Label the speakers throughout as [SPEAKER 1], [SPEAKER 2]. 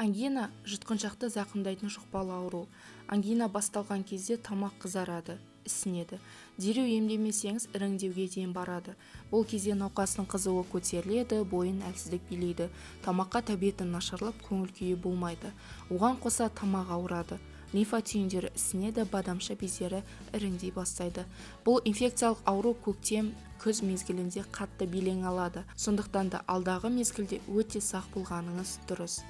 [SPEAKER 1] Ангина – жұтқыншақты зақымдайтын жұқпалы ауру. Ангина басталған кезде тамақ қызарады, ісінеді. Дереу емдемесеңіз, іріңдеуге дейін барады. Бұл кезде науқастың қызуы көтеріледі, бойын әлсіздік билейді, тамаққа тәбеті нашарлап, көңіл-күйі болмайды. Оған қоса тамақ ауырады, лимфа түйіндері ісінеді, бадамша бездері іріңдей бастайды. Бұл инфекциялық ауру көктем, күз мезгілінде қатты белең алады. Сондықтан да алдағы мезгілде өте сақ болғаныңыз дұрыс.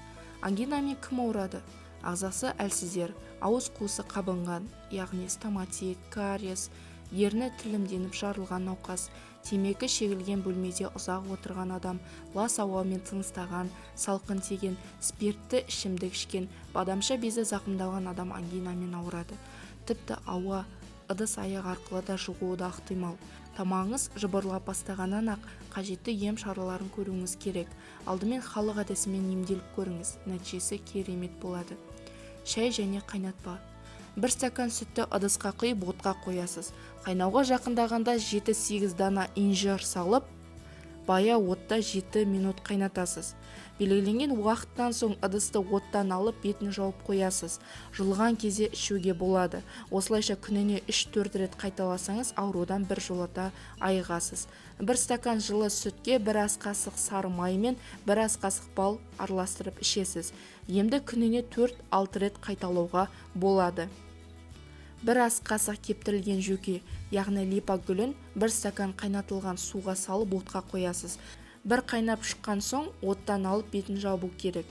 [SPEAKER 1] Ангинамен кім ауырады? Ағзасы әлсіздер, ауыз қуысы қабынған, яғни стоматит, кариес, ерні тілімденіп жарылған науқас, темекі шегілген бөлмеде ұзақ отырған адам, лас ауамен тыныстаған, салқын тиген, спиртті ішімдік ішкен, бадамша безі зақымдалған адам ангинамен ауырады. Тіпті ауа, ыдыс-аяқ арқылы да жұғуы да ықтимал. Тамағыңыз жыбырлап бастағаннан-ақ қажетті ем шараларын көруіңіз керек. Алдымен халық әдісімен емделіп көріңіз, нәтижесі керемет болады. Шай және қайнатпа. 1 стакан сүтті ыдысқа құйып, отқа қоясыз. Қайнауға жақындағанда 7-8 дана инжир салып, баяу отта 7 минут қайнатасыз. Белгіленген уақыттан соң ыдысты оттан алып, бетін жауып қоясыз. Жылыған кезде ішуге болады. Осылайша күніне 3-4 рет қайталасаңыз, аурудан бір жолата айығасыз. 1 стакан жылы сүтке 1 ас қасық сары май мен 1 ас қасық бал араластырып ішесіз. Емді күніне 4-6 рет қайталауға болады. 1 ас қасық кептірілген жөке, яғни липа гүлін 1 стакан қайнатылған суға салып, отқа қоясыз. Бір қайнап шыққан соң оттан алып, бетін жабу керек.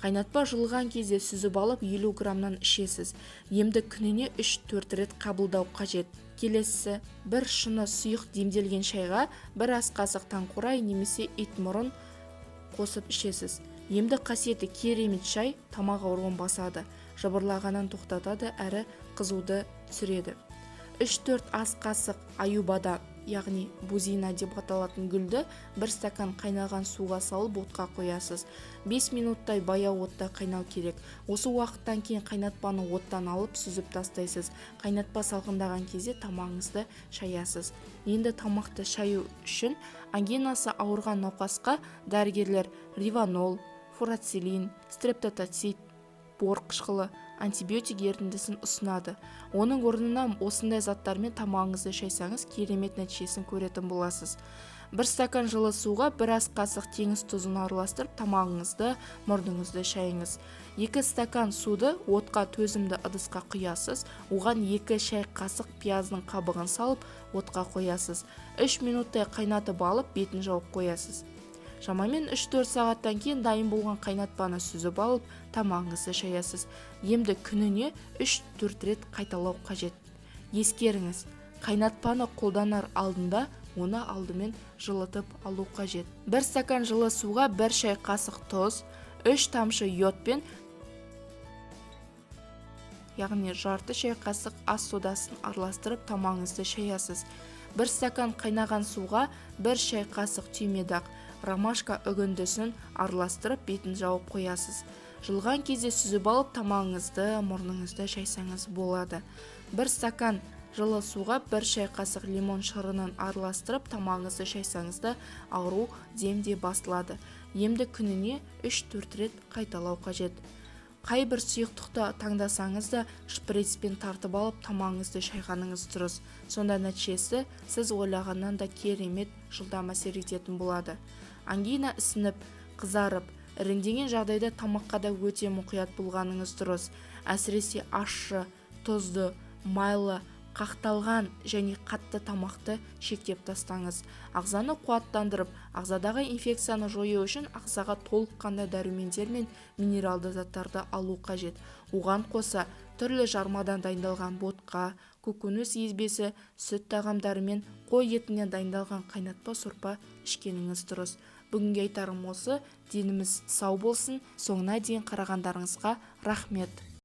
[SPEAKER 1] Қайнатпа жылыған кезде сүзіп алып, 50 граммнан ішесіз. Емді күніне 3-4 рет қабылдау қажет. Келесісі: 1 шыны сұйық демделген шайға 1 ас қасық таңқурай немесе итмұрын қосып ішесіз. Емдік қасиеті керемет шай тамақ ауруын басады, жыбырлағанын тоқтатады әрі қызуды түсіреді. 3-4 ас қасық аюбадам, яғни бузина деп аталатын гүлді 1 стакан қайнаған суға салып, отқа қоясыз. 5 минуттай баяу отта қайнау керек. Осы уақыттан кейін қайнатпаны оттан алып, сүзіп тастайсыз. Қайнатпа салқындаған кезде тамағыңызды шаясыз. Енді тамақты шаю үшін ангинасы ауырған науқасқа дәрігерлер риванол, фурацилин, стрептоцид, бор қышқылы, антибиотик ерітіндісін ұсынады. Оның орнына осындай заттармен тамағыңызды шайсаңыз, керемет нәтижесін көретін боласыз. 1 стакан жылы суға 1 ас қасық теңіз тұзын араластырып, тамағыңызды, мұрныңызды шайыңыз. 2 стакан суды отқа төзімді ыдысқа құясыз. Оған 2 шай қасық пияздың қабығын салып, отқа қоясыз. 3 минуттай қайнатып алып, бетін жауып қоясыз. Шамамен 3-4 сағаттан кейін дайын болған қайнатпаны сүзіп алып, тамағыңызды шаясыз. Емді күніне 3-4 рет қайталау қажет. Ескеріңіз, қайнатпаны қолданар алдында оны алдымен жылытып алу қажет. 1 стакан жылы суға 1 шай қасық тұз, 3 тамшы йод пен, яғни жарты шай қасық ас содасын араластырып, тамағыңызды шаясыз. 1 стакан қайнаған суға 1 шай қасық түймедақ, ромашка үгіндісін араластырып, бетін жауып қоясыз. Жылыған кезде сүзіп алып, тамағыңызды, мұрныңызды шайсаңыз болады. 1 стакан жылы суға 1 шай қасық лимон шырынын араластырып, тамағыңызды шайсаңыз да, ауру демде басылады. Емді күніне 3-4 рет қайталау қажет. Қай бір сұйықтықты таңдасаңыз да, шприцпен тартып алып, тамағыңызды шайғаныңыз дұрыс. Сонда нәтижесі сіз ойлағаннан да керемет жылдам әсер ететін болады. Ангина ісініп, қызарып, іріңдеген жағдайда тамаққа да өте мұқият болғаныңыз дұрыс. Әсіресе ащы, тұзды, майлы, қақталған және қатты тамақты шектеп тастаңыз. Ағзаны қуаттандырып, ағзадағы инфекцияны жою үшін ағзаға толыққанды дәрумендер мен минералды заттарды алу қажет. Оған қоса түрлі жармадан дайындалған ботқа, көкөніс езбесі, сүт тағамдары мен қой етінен дайындалған қайнатпа, сорпа ішкеніңіз дұрыс. Бүгінге айтарым осы. Деніміз сау болсын. Соңына дейін қарағандарыңызға рахмет.